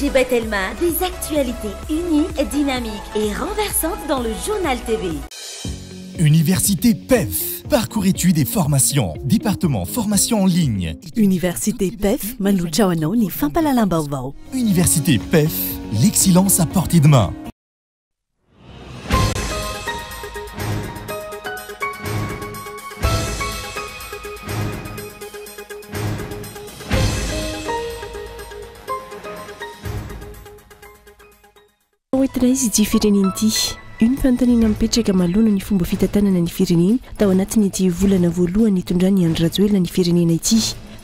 DG Batelma, des actualités uniques, dynamiques et renversantes dans le Journal TV. Université PEF, parcours études et formation, département formation en ligne. Université PEF, manolotra ho anao ny fampahalalam-baovao. Université PEF, l'excellence à portée de main. Hoentina izy ity firenena ity. Io ny fanontaniana mipetraka manoloana ny fomba fitantanana ny firenena tao anatin'ity volana voalohany nitondran'i Andry Rajoelina ny firenena ity,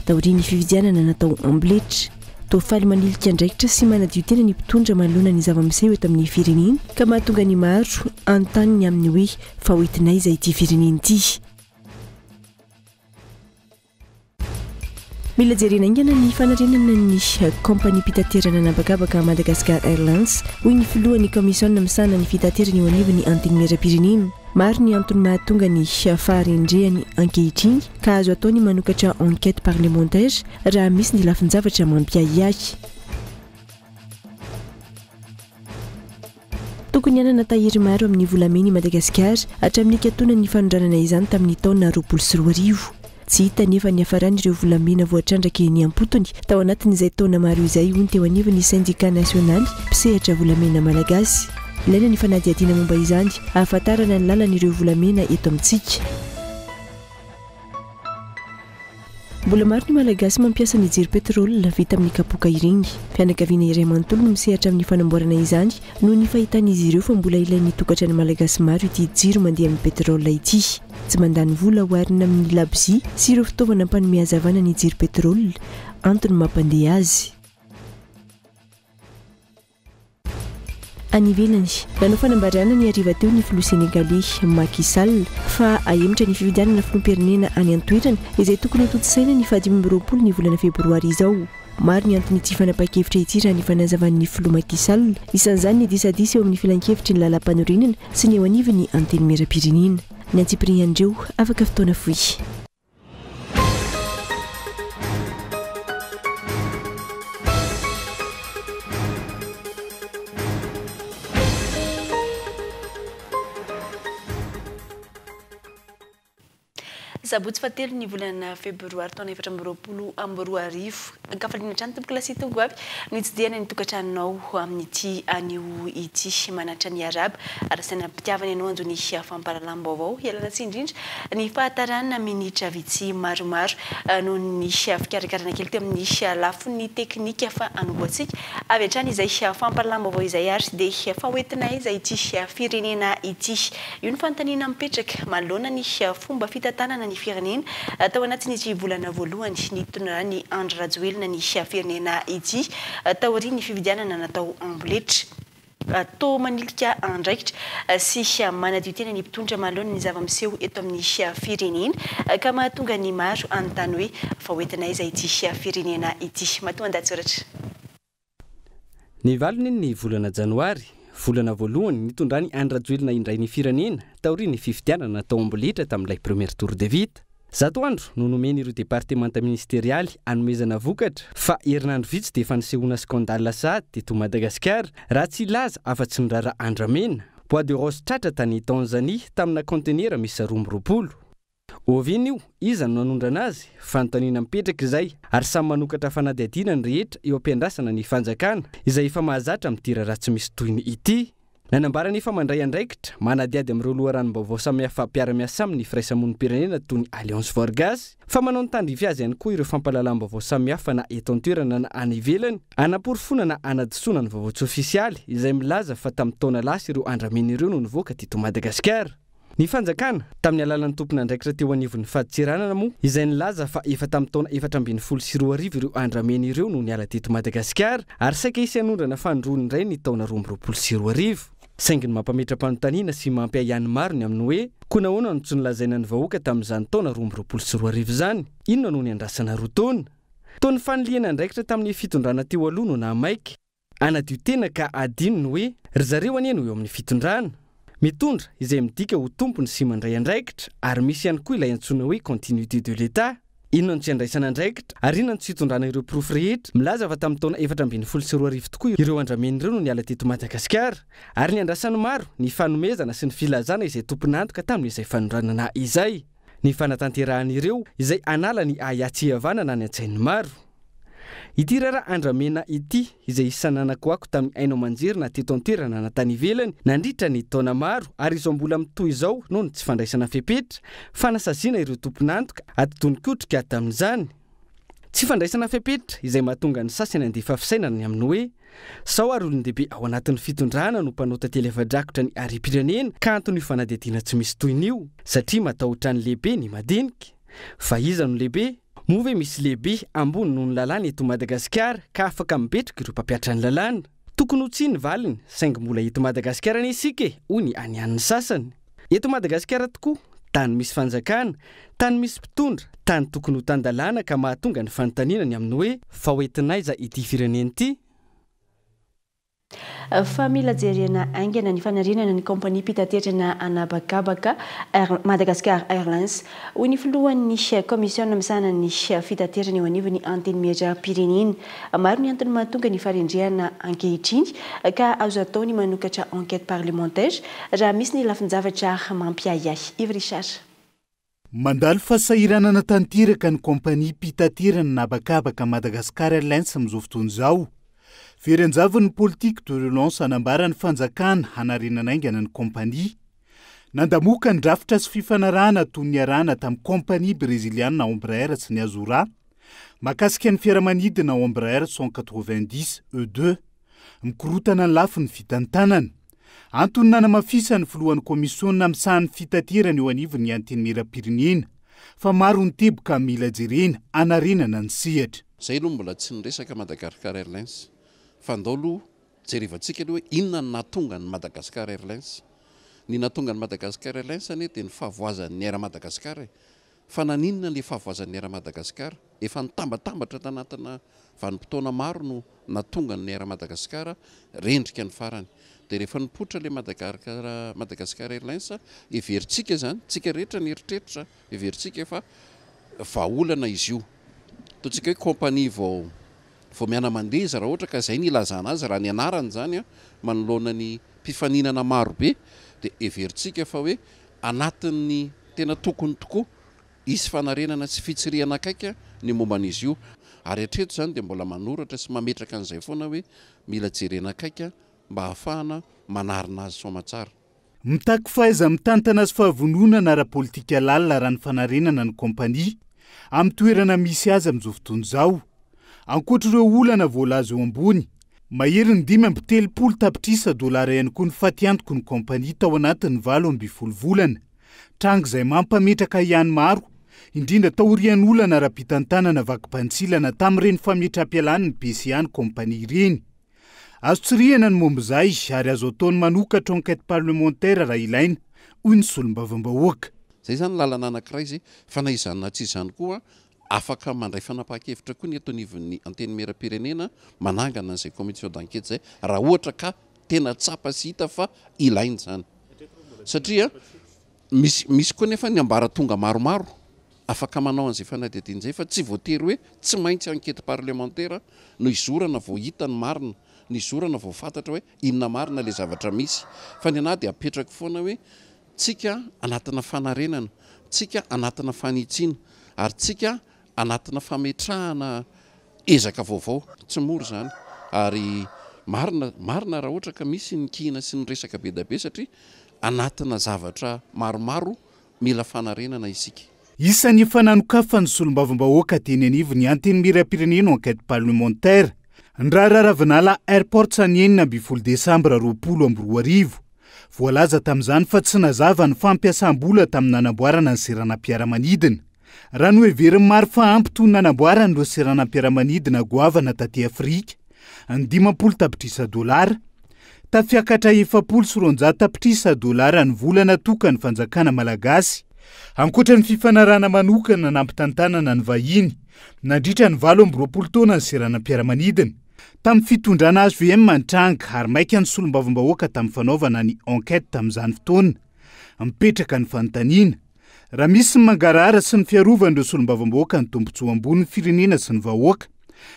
taorian'ny fifidianana natao amboletra. Toa faly manilika andraikitra sy manadio tena ny mpitondra manoloana ny zava-miseho eto amin'ny firenena ka mahatonga ny maro hanontany ny amin'ny hoe fa hoentina aiza ity firenena ity? Mila jerena haingana ny fanarenana ny kaompaniam-pitaterana an'habakabaka Madagascar Airlines, hoy ny filohan'ny kaomisiona misahana ny fitaterana eo anivon'ny Antenimierampirenena. Maro ny antony mahatonga ny faharendrehany ankehitriny ka azo atao ny manokatra enquête parlementaire raha misy ny lafin-javatra mampiahiahy. Tokony hanana tahiry maro amin'ny volamena i Madagasikara hatramin'ny nikatonan'ny fanondranana izany tamin'ny taona 2020. Tsy hita anefa ny niafaran'ireo volamena voatrandraka eny am-potony tao anatin'izay taona maro izay, hoy ny teo anivon'ny Sendika nasionaly mpisehatra volamena malagasy. Ilaina ny fanadihadiana momba izany hahafantarana ny lalan'ireo volamena eto amintsika. Mbola maro ny Malagasy mampiasa ny jiro pétrole vita amin'ny kapoaka ireny. Fianakaviana iray manontolo no misehatra amin'ny fanamboarana izany noho ny fahitan'izy ireo fa mbola ilain'ny tokantrano malagasy maro ity jiro mandeha amin'ny pétrole ity. Tsy mandany vola oharina amin'ny labozia sy ireo fitaovana mpanome hazavana ny jiro pétrole, antony mampandeha azy. Any ivelany, nanao fanambarana ny hariva teo ny filoha Senegaley, Macky Sall, fa hahemotra ny fifidianana filoham-pirenena any an-toerana izay tokony hotontosaina ny faha-25 ny volana febroary izao. Maro ny anton'ity fanapahan-kevitra ity raha ny fanazavan'ny filoha Macky Sall, isan'izany ny disadisa eo amin'ny filankevitry ny lalàmpanorenana sy ny eo anivon'ny antenimierampirenena. Ny antsipirian'ireo afaka fotoana fohy. Sabotsy fahatelo ny volana febroary taona 2024. Ankafaliana hatrany tompoko lahy sy tompoko vavy nitsidihana ny tokantranonao amin'ity anio ity. Manatra ny arahaba ary asaina am-pitiavana ianao hanjo ny fampahalalam-baovao. Ialana tsiny indrindra ny fahatarana minitra vitsy maromaro noho ny fikarakarana kely teo amin'ny lafiny teknika fa hanombohantsika avy hatrany izay fampahalalam-baovao izay ary dia fa hoentina aiza ity firenena ity? Io ny fanontaniana mipetraka manoloana ny fomba fitantanana ny firenena tao anatin'ity volana voalohany nitondran'i Andry Rajoelina ny firenena ity taorian'ny fifidianana natao amboletra. Toa manilika andraikitra sy manadio tena ny mpitondra manoloana ny zava-miseho eto amin'ny firenena ka mahatonga ny maro hanontany hoe fa hoentina aiza ity firenena ity? Matoandahatsoratra. Ny valiny ny volana janoary, volana voalohany nitondran'i Andry Rajoelina indray ny firenena taorian'ny fifidianana natao amboletra tamin'ilay premier tour de vita. 100 andro no nomen'ireo departemanta ministerialy hanomezana vokatra fa herinandro vitsy dia efa nisehoana scandale sahady teto Madagasikara raha tsy hilaza afa-tsy ny raharaha andramena, bois de rose tratra tany Tanzanie tamina kaontenera miisa 22. Oviana io? Iza no nanondrana azy? Fanontaniana mipetraka izay ary samy manokatra fanadihadiana ny rehetra eo am-piandrasana ny fanjakana izay efa mahazatra amin'ity raharaha tsy misy tohiny ity. Nanambara ny efa mandray andraikitra, manadihady amin'ireo loharanom-baovao samihafa mpiara-miasa aminy ny firaisamonim-pirenena toy ny Alliance for Gasy, fa manao ny tandrify azy ihany koa ireo fampahalalam-baovao samihafa na eto an-toerana na any ivelany, hanaporofoana na hanadisoana ny vaovao tsy ofisialy izay milaza fa tamin'ny taona lasa ireo andramena ireo no nivoaka teto Madagasikara. Ny fanjakana, tamin'ny alalan'ny tompon'andraikitra teo anivon'ny fadintseranana moa, izay nilaza fa efa tamin'ny taona 2014 ireo andramena ireo no niala teto Madagasikara ary saika hisy hanondrana fanindroany indray ny taona 2022. Saingy ny mampametra-panontaniana sy mampiahiahy ny maro ny amin'ny hoe, koa nahoana no tsy nolazaina ny vahoaka tamin'izany taona 2022 izany? Inona no niandrasana roa taona? Toa ny fanilihana andraikitra tamin'ny fitondrana teo aloha no nahamaika. Hanadio tena ka hadino ny hoe ry zareo anie no eo amin'ny fitondrana. Mitondra, izay midika ho tompony sy mandray andraikitra, ary misy ihany koa ilay antsoina hoe continuité de l'Etat. Inona no tsy andraisana andraikitra ary inona no tsy hitondrana ireo porofo rehetra milaza fa tamin'ny taona 2014 tokoa ireo andramena ireo no niala teto Madagasikara ary niandrasan'ny maro ny fanomezana sy ny filazana izay tompon'antoka tamin'izay fanondranana izay. Ny fanatanterahana ireo izay hanala ny ahiahy tsy hihavanana any an-tsain'ny maro. Ity raharaha andramena ity izay isan'ny nanakoako tamin'ny haino aman-jery na teto an-toerana na tany ivelany nandritra ny taona maro ary izao mbola mitohy izao noho ny tsy fandraisana fepetra fanasaziana ireo tompon'antoka atidoha nikotrika tamin'izany. Tsy fandraisana fepetra izay mahatonga ny sasany handefa fisainana ny amin'ny hoe sao ary olon-dehibe ao anatin'ny fitondrana no mpanao tantely afa-drakotra ny harem-pirenena ka anton'io fanadihadiana tsy misy tohiny io satria matahotra ny lehibe ny madinika. Fa iza no lehibe? Moa ve misy lehibe ambony noho ny lalàna eto Madagasikara ka afaka mibetroka ireo mpampiatra ny lalàna? Tokony ho tsia ny valiny, saingy mbola eto Madagasikara anie isika e, hoy ny any an'ny sasany. Eto Madagasikara tokoa, tany misy fanjakana, tany misy mpitondra, tany tokony ho tan-dalàna ka mahatonga ny fanontaniana ny amin'ny hoe fa ho entin'aiza ity firenena ity? Fa mila jerena haingana ny fanarenana ny kaompaniam-pitaterana an'habakabaka Air Madagascar Airlines, hoy ny filohan'ny kaomisiona misahana ny fitaterana eo anivon'ny Antenimieram-pirenena. Maro ny antony mahatonga ny faharendrehana ankehitriny ka azo atao ny manokatra enquête parlementaire raha misy ny lafin-javatra mampiahiahy. Yves Richard. Mandalo fahasahiranana tanteraka ny kaompaniam-pitaterana an'habakabaka Madagascar Airlines amin'izao fotoana izao. Very an-javony ny politique de relance hanambara ny fanjakana hanarenana haingana ny kaompania. Nandamoka ny drafitra sy fifanarahana toy ny niarahana tamin'ny kaompania breziliana Embraer sy ny Azura mahakasika ny fiaramanidina Embraer 190 E2. Mikorontana ny lafiny fitantanana. Antony nanamafisan'ny filohan'ny kaomisiona misahan'ny fitaterana eo anivon'ny Antenimierampirenena fa maro ny teboka mila jerena hanarenana ny sehatra. Zay aloha mbola tsy niresaka Madagascar Airlines fa ndao aloha jerevantsika aloha hoe inona no nahatonga ny Madagascar Airlines. Ny nahatonga ny Madagascar Airlines anie dia ny fahavoazan'ny Air Madagascar e. Fa naninona ilay fahavoazan'ny Air Madagascar? Efa nitambatambatra tanatina vanim-potoana maro no nahatonga ny Air Madagascar rendrika ny farany. Dia rehefa nipoitra ilay Madagascar Madagascar Airlines, heverintsika izany, tsika rehetra nieritreritra, heverintsika fa vahaolana izy io. Ataontsika hoe compagnie vao vao miana-mandeha izy raha ohatra ka izay no ilazana azy, raha ny anarany izany manoloana ny mpifaninana maro be dia heverintsika fa hoe anatin'ny tena tokony tokoa hisy fanarenana sy fitsirihana akaiky ny momba an'izy io. Ary hatreto izany dia mbola manoratra sy mametraka an'izay foana hoe mila jerena akaiky mba hahafahana manarina azy soamatsara. Mitaky fahaiza-mitantana sy fahavononana ara-politika lalina raha ny fanarenana ny kaompania amin'ny toerana misy azy amin'izao fotoana izao. Ankoatra ireo olana voalaza eo ambony, maherin'ny 35 tapitrisa dolara ihany koa ny fatiantoky ny kaompania tao anatin'ny 18 volana. Tranga izay mampametraka ihany maro, indrindra taorian'ny olana ara-pitantanana vakim-pantsilana tamin'ireny fametram-pialan'ny PCA ny kaompania ireny. Azo tsirihana ny momba izay ary azo atao ny manokatra enquête parlementaire raha ilaina, hoy ny solombavambahoaka. Izay izany lalana anankiray izay, fa na izany na tsy izany koa afaka mandray fanapahan-kevitra koa ny eto anivon'ny Antenimierampirenena manangana an'izay commission d'enquête izay raha ohatra ka tena tsapa sy hita fa ilaina izany. Satria misy misy koa nefa ny ambaratonga maromaro afaka manao an'izay fanadihadiana izay fa tsy voatery hoe tsy maintsy enquête parlementaire no hizorana vao hita ny marina, no hizorana vao fantatra hoe inona marina ilay zavatra misy. Fa ny an'ahy dia apetrako foana hoe tsika anatina fanarenana, tsika anatina fanitsiana ary tsika anatina fametrahana ezaka vaovao. Tsy mora izany ary marina marina raha ohatra ka misy ny kiana sy ny resaka be dia be satria anatina zavatra maromaro mila fanarenana isika. Isan'ny efa nanokafan'ny solombavambahoaka teny anivon'ny Antenimierampirenena enquête parlementaire ny raharaha Ravinala Airports ny 16 desambra 2020. Voalaza tamin'izany fa tsy nazava ny fampiasam-bola tamin'ny nanamboarana ny seranam-piaramanidina. Raha noheverin'ny maro fa ampy toy ny nanamboarana ireo seranam-piaramanidina goavana taty Afrika ny 50 tapitrisa dolara, tafiakatra 240 tapitrisa dolara ny vola natokan'ny fanjakana malagasy. Ankoatra ny fifanarahana manokana nampitantanana ny vahiny nandritra ny 28 taona ny seranam-piaramanidina, tamin'ny fitondrana HVM ny tranga ary maika ny solombavambahoaka tamin'ny fanaovana ny enquête tamin'izany fotoana. Mipetraka ny fanontaniana. Raha misy ny mangarahara sy ny fiarovan'ireo solombavambahoaka ny tombontsoa ambony ny firenena sy ny vahoaka,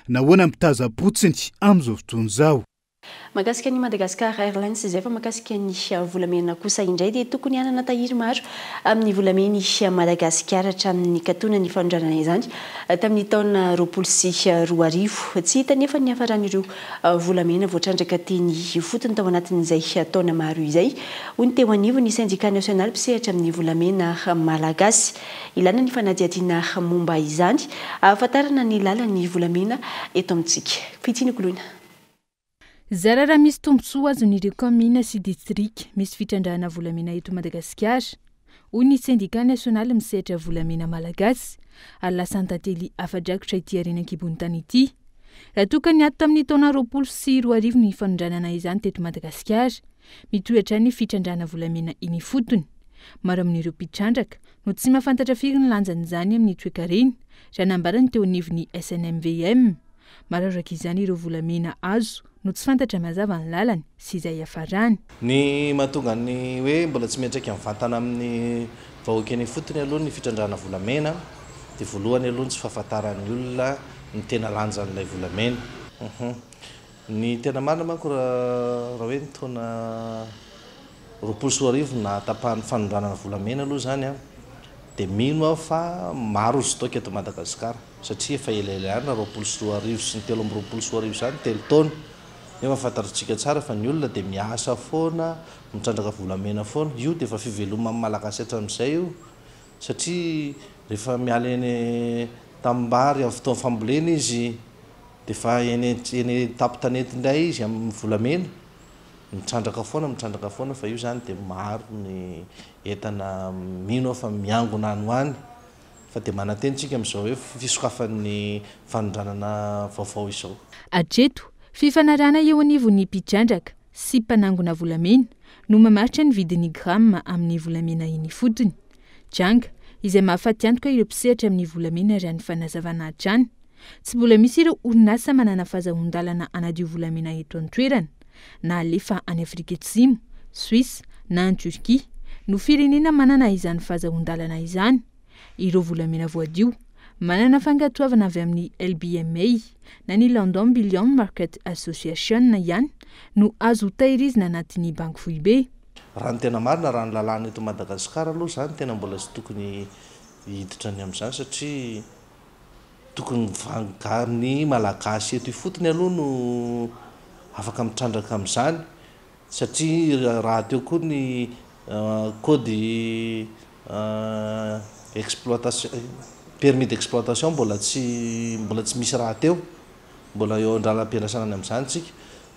nahoana mitazam-potsiny amin'izao fotoana izao? Mahakasika ny Madagascar Airlines izay fa mahakasika ny volamena kosa indray dia tokony hanana tahiry maro amin'ny volamena i Madagasikara hatramin'ny nikatonan'ny fanondranana izany tamin'ny taona 2020. Tsy hita anefa ny niafaran'ireo volamena voatrandraka teny ifotony tao anatin'izay taona maro izay, hoy ny teo anivon'ny sendika nasionaly mpisehatra amin'ny volamena malagasy. Ilana ny fanadihadiana momba izany ahafantarana ny lalan'ny volamena eto amintsika. Fitsiny Koloina. Zara raha misy tombontsoa azon'ireo kaominina sy distrika misy fitrandrahana volamena eto Madagasikara, hoy ny sendika nasionaly misehatra volamena malagasy, ary lasa an-tantely afa-drakotra ity harena an-kibon'ny tany ity. Raha toa ka niato tamin'ny taona 2020 ny fanondranana izany teto Madagasikara, mitohy hatrany ny fitrandrahana volamena eny ifotony. Maro amin'ireo mpitrandraka no tsy mahafantatra firy ny lanjan'izany amin'ny toekarena, raha nambarany teo anivon'ny SNMVM. Maro araka izany ireo volamena azo no tsy fantatra mazava ny lalany sy izay hiafarany. Ny mahatonga ny hoe mbola tsy miantraika mivantana amin'ny vahoaka eny ifotony aloha ny fitrandrahana volamena dia voalohany aloha ny tsy fahafantaran'ny olona ny tena lanjan'ilay volamena. Ny tena marina manko raha hoe ny taona 2020 nahatapahan'ny fanondranana volamena aloha izany dia mino aho fa maro ny stock eto Madagasikara satria efa elaela ihany raha 2020 sy ny 2023 izany, telo taona, nefa fantatritsika tsara fa ny olona dia miasa foana, mitrandraka volamena foana, io dia efa fiveloman'ny Malagasy hatramin'izay io satria rehefa miala eny tanimbary amin'ny fotoan'ny fambolena izy dia efa eny eny tampon-tanety indray izy amin'ny volamena, mitrandraka foana mitrandraka foana fa io izany dia maro ny entana mino aho fa miangona any ho any fa dia manantena isika amin'izao hoe fisokafan'ny fanondranana vaovao izao. Hatreto, fifanarahana eo anivon'ny mpitrandraka sy mpanangona volamena no mamaritra ny vidin'ny grama amin'ny volamena eny ifotony. Janga, izay mahafaty antoka ireo mpisehatra amin'ny volamena raha ny fanazavana hatrany. Tsy mbola misy ireo orinasa manana fahazahoan-dalana hanadio volamena eto an-toerana, na alefa any Afrika Atsimo, Suisse na any Turquie, no firenena manana izany fahazahoan-dalana izany. Ireo volamena voadio, manana fankatoavana avy amin'ny LBMA na ny London Bullion Market Association ihany no azo tahirizina anatin'ny banky foibe. Raha ny tena marina, raha ny lalàna eto Madagasikara aloha izany tena mbola tsy tokony hiditra ny amin'izany satria tokony ny Malagasy eto ifotony aloha no afaka mitrandraka amin'izany satria rahateo koa ny code exploitation, permis d'exploitation mbola tsy mbola tsy misy rahateo, mbola eo an-dalam-piandrasana ny amin'izany isika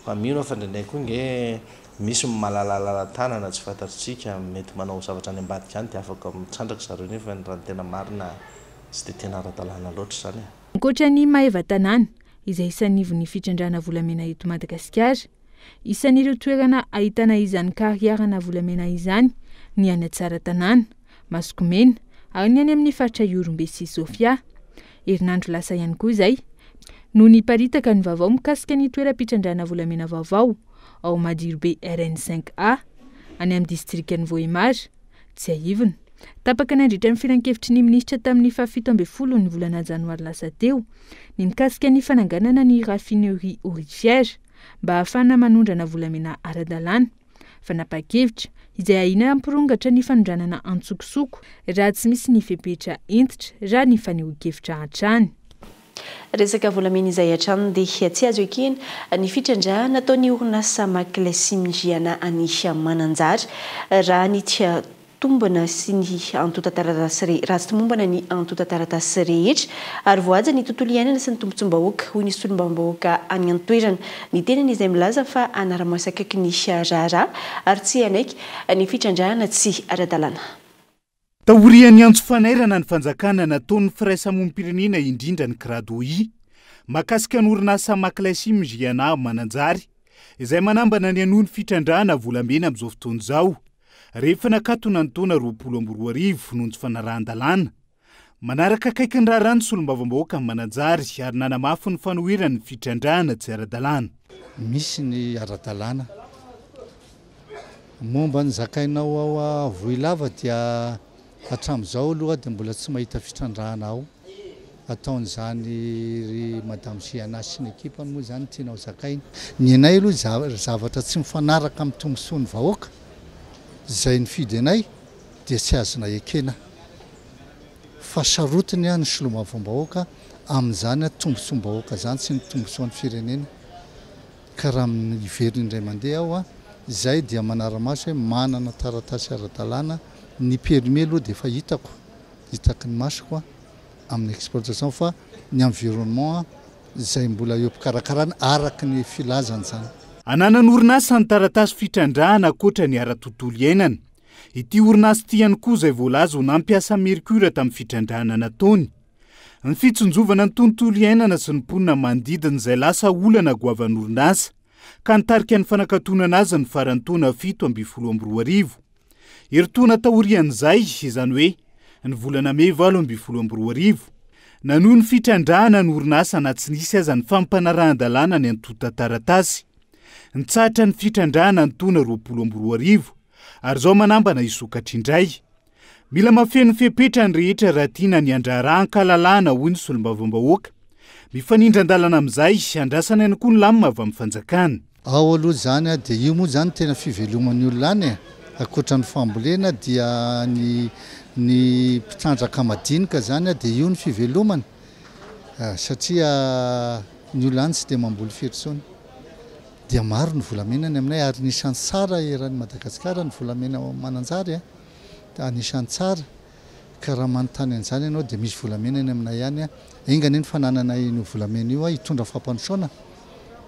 fa mino aho fa indraindray koa ange misy ny malalalala tanana tsy fantatritsika mety manao zavatra any ambadika any dia afaka mitrandraka zareo nefa raha ny tena marina tsy dia tena ara-dalàna loatra izany e. Ankoatra an'i Maevatanàna, izay isan'ny ivon'ny fitrandrahana volamena eto Madagasikara, isan'ireo toerana ahitana izany kariarana volamena izany ny any Tsaratanàna, Masokomena ary ny any amin'ny faritra Ihorombe sy Sofia. Herinandro lasa ihany koa izay no niparitaka ny vaovao mikasika ny toeram-pitrandrahana volamena vaovao ao Madirobe RN cinq A, any amin'ny distrikan'i Vohemar. Tsiahivina, tapaka nandritra ny filankevitry ny minisitra tamin'ny fahafito ambin'ny ny volana janoary lasa teo ny mikasika ny fananganana ny raffinerie aurifère mba hahafahana manondrana volamena ara-dalàna. Fanapahan-kevitra izay ahiana hampirongatra ny fanondranana antsokosoko raha tsy misy ny fepetra hentitra raha ny fanehoan-kevitra hatrany. Resaka volamena izay hatrany dia tsy azo ekena ny fitrandrahana ataon'ny orinasa Maclesimgiana any Mananjary raha ny tombana sy ny antontan-taratasy raha tsy tomombana ny antontan-taratasy rehetra ary voahaja ny tontolo iainana sy ny tombontsoam-bahoaka, hoy ny solombavambahoaka any an-toerana. Ny tenany izay milaza fa hanara-maso akaiky ny raharaha ary tsy hanaiky ny fitrandrahana tsy ara-dalàna. Taorian'ny antso fanairana ny fanjakana nataon'ny firaisamonim-pirenena indrindra ny Cradoi mahakasika ny orinasa Maclesim Giana Mananjary izay manambana ny hanohy ny fitrandrahana volamena amin'izao fotoana izao rehefa nakatona ny taona 2020 noho ny tsy fanarahan-dalàna. Manaraka akaiky ny raharaha ny solombavambahoaka Mananjary ary nanamafy ny fanoherany ny fitrandrahana tsy ara-dalàna. Misy ny ara-dalàna. Momba ny zakainao ao Vohilava dia Hatramin'izao aloha dia mbola tsy mahita fitrandrahana ao ataon'izany ry Madame Gianna sy ny ekipany moa izany tiana ho zakaina. Ny anay aloha zavatra tsy mifanaraka amin'ny tombontsoan'ny vahoaka izay nifidy anay dia tsy azonay ekena fa sarotiny ny solombavambahoaka amin'izany tombontsoam-bahoaka izany sy ny tombontsoan'ny firenena. Ka raha hiverina indray mandeha aho izay dia manara-maso hoe manana taratasy ara-dalàna, ny permis aloha dia efa hitako, hitaky ny masoko amin'ny exploitation fa ny environnement izay mbola eo am-pikarakarana araka ny filazany izany. Ananan'orinasa ny taratasy fitrandrahana ankoatra ny ara-tontolo iainana. Ity orinasa ity ihany koa izay voalaza ho nampiasa mercure tamin'ny fitrandrahana nataony. Ny fitsinjovana ny tontolo iainana sy ny mponina manodidina izay lasa olana goavan'orinasa ka nitarika ny fanakatonana azy ny faran'ny taona 2017. Herintaona taorian'izay, izany hoe ny volana mey 2018, nanohy ny fitrandrahana ny orinasa na tsy nisy aza ny fampanarahan-dalàna ny antontan-taratasy. Nitsahatra ny fitrandrahana ny taona 2020 ary izao manambana hisokatra indray. Mila mahafeno fepetra ny rehetra raha tiana ny handraharaha an-kalalahana, hoy ny solombavambahoaka. Mifanindran-dalana amin'izay, andrasana ihany koa ny lamina avy amin'ny fanjakana. Ao aloha izany dia io moa izany tena fiveloman'ny olona any e! Ankoatra ny fambolena dia ny ny mpitrandraka madinika izany dia io ny fivelomany satria ny olona any tsy dia mamboly firy intsony. Dia maro ny volamena any aminay ary anisan'ny tsara eran'i Madagasikara ny volamena ao Mananjary a! Anisan'ny tsara, ka raha manontany an'izany ianao dia misy volamena any aminay any, enga anie ny fananana io volamena io hitondra fampandrosoana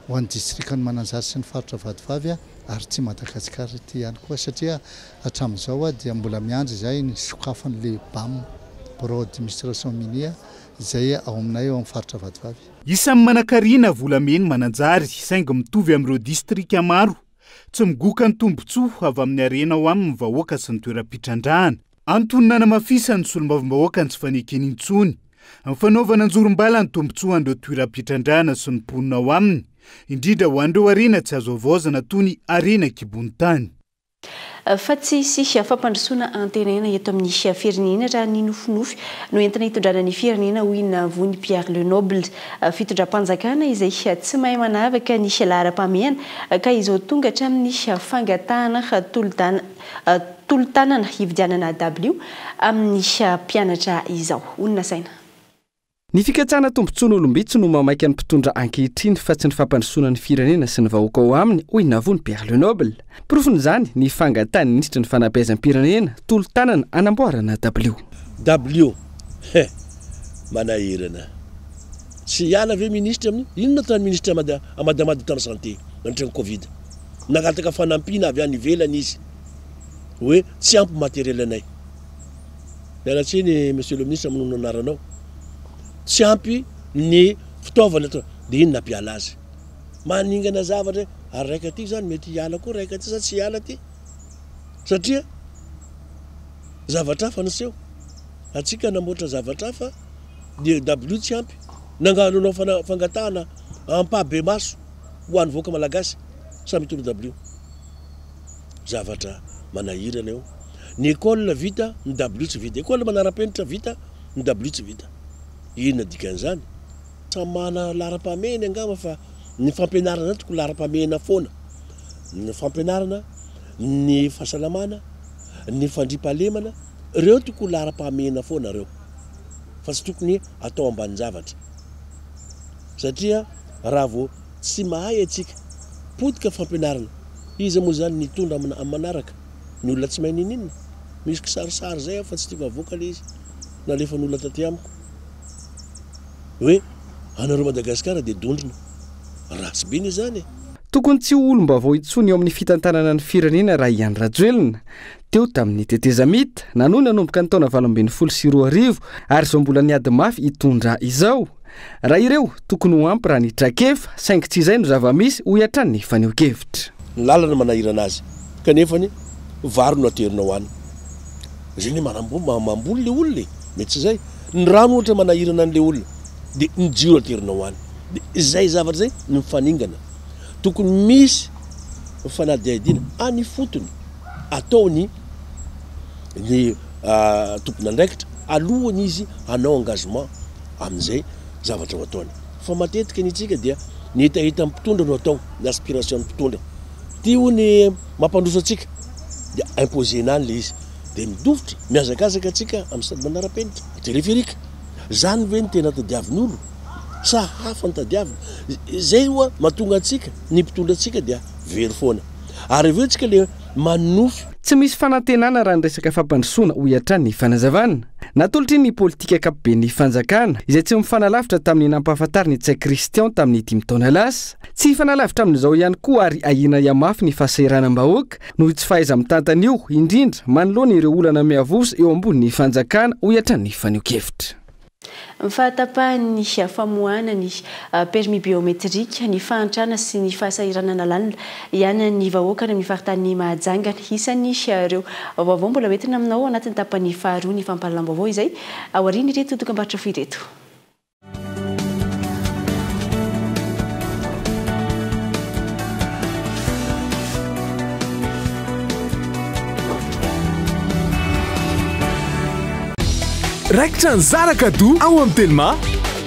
ho an'ny distrikan'i Mananjary sy ny faritra Vatovavy ary ity Madagasikara ity ihany koa satria hatramin'izao dia mbola miandry izahay ny sokafan'ilay bam, Bureau Administration Minier, izay ao aminay ao amin'ny faritra Vatovavy. Isan'ny manankarena volamena Mananjary saingy mitovy amin'ireo distrika maro Tsy migoka ny tombontsoa avy amin'ny harena ao aminy ny vahoaka sy ny toeram-pitrandrahana. Antony nanamafisan'ny solombavambahoaka ny tsy fanekeny intsony ny fanaovana anjorom-bala ny tombontsoan'ireo toeram-pitrandrahana sy ny mponina ao aminy, indrindra ho an'ireo harena tsy azo havaozina toy ny harena an-kibon'ny tany. Fa tsy hisy fampandrosoana antenaina eto amin'ny firenena raha ny nofinofy no entina hitondrana ny firenena hoy Navony Pierre Le Noble. Fitondram-panjakana izay tsy mahay manavaka ny laharam-pahamehana ka izao tonga hatramin'ny fangatahana tolo-tanana hividianana dabilio amin'ny mpianatra izao. Honina saina. Ny fikatsahana tombontsoan'olom-bitsy no mahamaika ny mpitondra ankehitriny fa tsy ny fampandrosoana ny firenena sy ny vahoaka ao aminy, hoy Navony Pierre Le Noble. Porofon'izany ny fangatahan'ny minisitry ny fanabeazam-pirenena tolo-tanana hanamboarana dabilio. Dabilio, he! Manahirana. Tsy hiala ve minisitra amin'io? Inona no ataon'ny minisitra Amadamada tamin'ny santé nandritra ny covid? Nangataka fanampiana avy any ivelany izy hoe tsy ampy matériel anay. Miala tsiny Monsieur le Ministre manonona anaranao. Tsy ampy ny fitaovana eto dia iny nampiala azy. Maningana zavatra ary raika aty zany mety hiala koa raika aty sa tsy hiala aty. Satria zavatra hafa niseho. Antsika namboatra zavatra hafa dia W tsy ampy. Nangano nanao fangatahana ampahibemaso ho an'ny vahoaka malagasy samy hitondra W. Zavatra manahirana io. Ny école vita, ny W tsy vita. École manara-penitra vita, ny W tsy vita. Inona dikan'izany? Samy manana laharam-pahamehana angamba fa ny fampianarana zany tokony laharam-pahamehana foana. Ny fampianarana, ny fahasalamana, ny fandriampahalemana, ireo tokony laharam-pahamehana foana ireo. Fa tsy tokony atao ambanin-javatra. Satria raha vao tsy mahay antsika, potika fampianarana, iza moa izany ny hitondra amin'ny manaraka? Ny olona tsy mahay n'inon'inona. Misy kisarisary izay aho fa tsy tiako avoaka ilay izy. Nalefan'olona taty amiko. Hoe anareo Madagasikara dia dondrona. Ratsy be anie izany e. Tokony tsy ho olom-baovao intsony eo amin'ny fitantanana ny firenena raha i Andry Rajoelina. Teo tamin'ny tetezamita, nanohy nanomboka ny taona 2018 ary izao mbola niady mafy hitondra izao. Raha ireo, tokony ho ampy raha ny traikefa, saingy tsy izay no zava-misy, hoy hatrany ny fanehoan-kevitra. Ny lalana manahirana azy kanefany vary no aterina ho any. Zay anie manamboly mamboly le olona e, mety tsy zay. Ny rano ohatra manahirana an'le olona de ny jiro aterina ho any. De izay zavatra zay no mifaningana. Tokony misy fanadihadiana any ifotony atao ny ny. tompon'andraikitra alohan'ny izy hanao engagement amin'izay zavatra ho ataony. Fa matetika ny antsika dia ny hetahetan'ny mpitondra no atao, ny aspiration-n'ny mpitondra. Ty hono ny mampandroso antsika dia imposer-na any ilay izy. Dia midofotra, mihazakazaka antsika amin'ny stade manara-penitra, téléphérique. Zany ve no tena tadiavin'olo sa hafa no tadiavina? Zay oa mahatonga antsika, ny mpitondra antsika dia very foana. Ary avy eo tsika le manonofy. Tsy misy fanantenana raha ny resaka fampandrosoana, hoy hatrany ny fanazavana. Natolotry ny politika ankapoben'ny fanjakana, izay tsy mifanalavitra tamin'ny nampahafantarin'i Ntsay Christian tamin'ny dimy taona lasa. Tsy hifanalavitra amin'izao ihany koa ary ahiana hihamafy ny fahasahiranam-bahoaka noho io tsy fahaiza-mitantana io, indrindra manoloana ireo olana miavosa eo ambonin'ny fanjakana, hoy hatrany ny fanehoan-kevitra. Ny fahatapahan'ny famoahana ny permis biométrique, ny fahantrana sy ny fahasahiranana lalina iainan'ny vahoaka any amin'ny faritanin'i Mahajanga. Isan'ny ireo vaovao mbola hoentina aminao ao anatin'ny tapany faharoa ny fampahalalam-baovao izay aorian'ireto dokambarotra fohy ireto. Raikitra ny Zara Cadeau ao amin'ny Telma.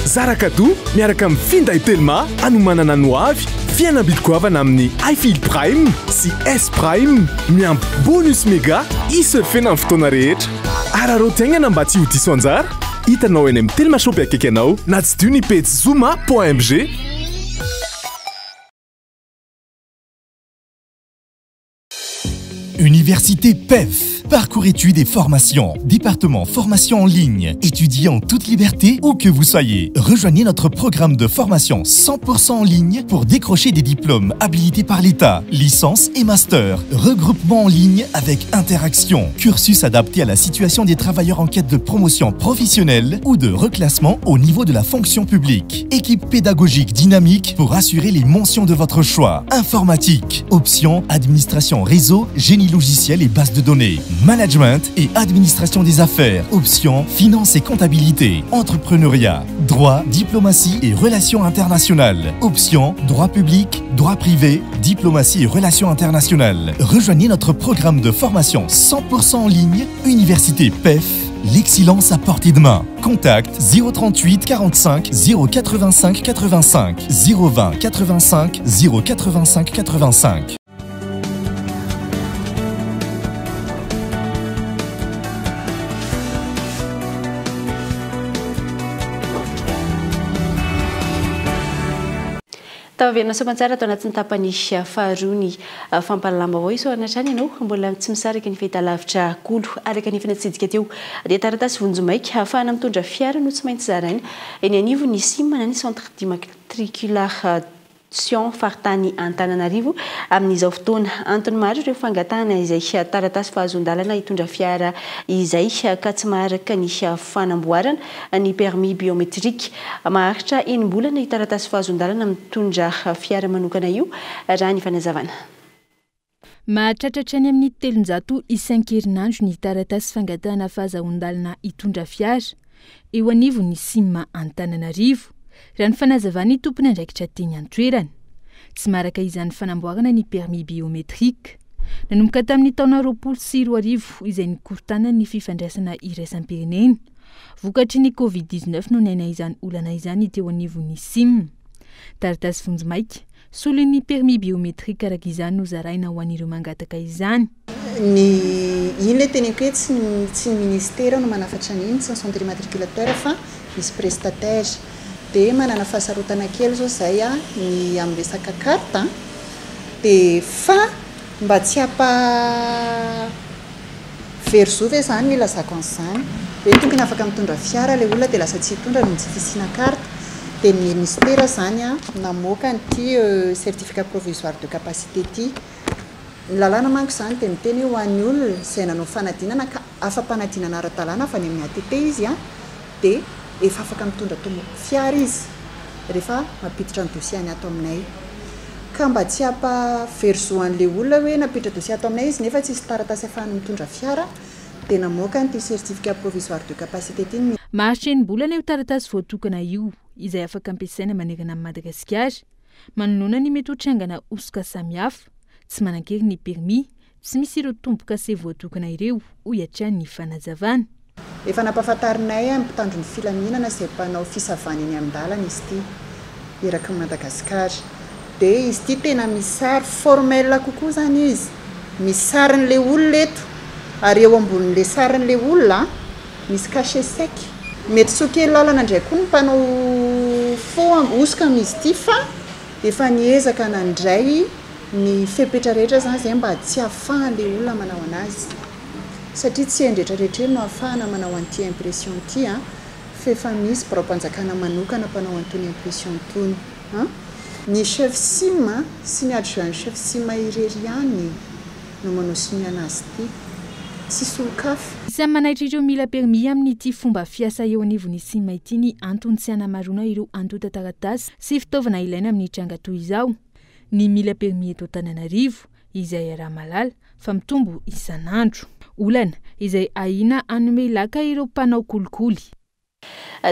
Zara Cadeau miaraka amin'ny finday Telma hanomanana ny hoavy, fihenam-bidy goavana amin'ny iFeel Prime sy S Prime, miampy bonus mega isurfena amin'ny fotoana rehetra. Araraoty haingana mba tsy ho diso anjara. Hitanao eny amin'ny Telma Shop akaiky anao na tsidiho ny pejy zoma point mg. Université PEF, parcours études et formation, département formation en ligne, étudiez en toute liberté où que vous soyez. Rejoignez notre programme de formation 100% en ligne pour décrocher des diplômes habilités par l'État, licence et master, regroupement en ligne avec interaction, cursus adapté à la situation des travailleurs en quête de promotion professionnelle ou de reclassement au niveau de la fonction publique. Équipe pédagogique dynamique pour assurer les mentions de votre choix. Informatique, option, administration réseau, génie logiciel et base de données, management et administration des affaires, option, finance et comptabilité, entrepreneuriat, droit, diplomatie et relations internationales, option, droit public, droit privé, diplomatie et relations internationales. Rejoignez notre programme de formation 100% en ligne, Université PEF, l'excellence à portée de main. Contact 038 45 085 85 020 85 085 85. Tafaverina soamantsara ato anatin'ny tapany faharoa ny fampahalalam-baovao. Isaorana hatrany ianao mbola tsy misaraka ny fahitalavitra Kolo. Araka ny efa natsidika teo dia taratasy vonjimaika ahafahana mitondra fiara no tsy maintsy zaraina eny anivon'ny sim na ny centre d'immatriculation faritany Antananarivo amin'izao fotoana. Antony maro ireo fangatahana izay taratasy fahazoan-dalana hitondra fiara izay ka tsy maharaka ny fanamboarana ny permis biométrique. Maharitra enim-bolana io taratasy fahazoan-dalana mitondra fiara manokana io raha ny fanazavana. Mahatratra hatrany amin'ny 300 isan-kerinandro ny taratasy fangatahana fahazahoan-dalana hitondra fiara eo anivon'ny sim Antananarivo, raha ny fanazavan'ny tompon'andraikitra teny an-toerana. Tsy maharaka izany fanamboarana ny permis biométrique. Nanomboka tamin'ny taona 2020 izay nikorontanan'ny fifandraisana iraisam-pirenena vokatry ny Covid dix-neuf no niaina izany olana izany teo anivon'ny sim. Taratasy vonjimaika, solon'ny permis biométrique araka izany no zaraina ho an'ireo mangataka izany. Ny iny ilay teneniko hoe tsy ny tsy ny ministera no manafatra an'iny, tsy ny centre immatriculateur fa misy prestataire. Dia manana fahasarotana kely izao izay ny amin'ny resaka carte dia fa mba tsy hampa very zo ve izany no ilazako an'izany? Hoe tokony afaka mitondra fiara ilay olona dia lasa tsy hitondra noho ny tsy fisiana carte. Dia ny ministera izany namoaka an'ity certificat provisoire de capacité ity. Ny lalàna manko izany dia miteny hoe ho an'ny olona izay nanao fanadinana ka afa-panadinana ara-dalàna avy any amin'ny ATT izy dia efa afaka mitondra tomo fiara izy rehefa mampiditra ny dossier-ny ato aminay. Ka mba tsy hampa very zo an'ilay olona hoe nampiditra dossier ato aminay izy nefa tsisy taratasy ahafahany mitondra fiara dia namoaka an'ity certificat provisoire de capacité ity ny Maharitra enim-bolana io taratasy voatokana io izay afaka ampiasaina manerana an'i Madagasikara. Manoloana ny mety ho trangana hosoka samihafa, tsy manan-kery ny permis. Tsy misy ireo tombo-kase voatokana ireo, hoy hatrany ny fanazavana. Efa nampahafantarinay ny mpitandro ny filaminana izay mpanao fisavana eny an-dalana izy ity, eraky ny Madagasikara. Dia izy ity tena misy sary, formel kokoa izany izy. Misy sarin'ilay olona eto, ary eo ambonin'ilay sarin'ilay olona misy cachet sec. Mety tsy ho kely lalana indray koa ny mpanao faux hosoka amin'izy ity fa efa niezaka nandray ny fepetra rehetra izany izay mba tsy hahafahan'ilay olona manao an'azy. Satria tsy eny rehetra rehetra eny no ahafahana manao an'ity impression ity an, f'efa misy biraom-panjakana manokana mpanao an'itony impression itony an. Ny chef sim sy ny adjoint chef sim irery ihany no manao sonia an'azy ity. Tsisy olon-kafa. Isan'ny manaitra ireo mila permis amin'ity fomba fiasa eo anivon'ny sim ity ny antony tsy hanamaroana ireo antontan-taratasy sy fitaovana ilaina amin'ny tranga toy izao. Ny mila permis eto Antananarivo, izay iaraha-mahalala fa mitombo isan'andro. Olana izay ahiana hanome laka ireo mpanao kolikoly.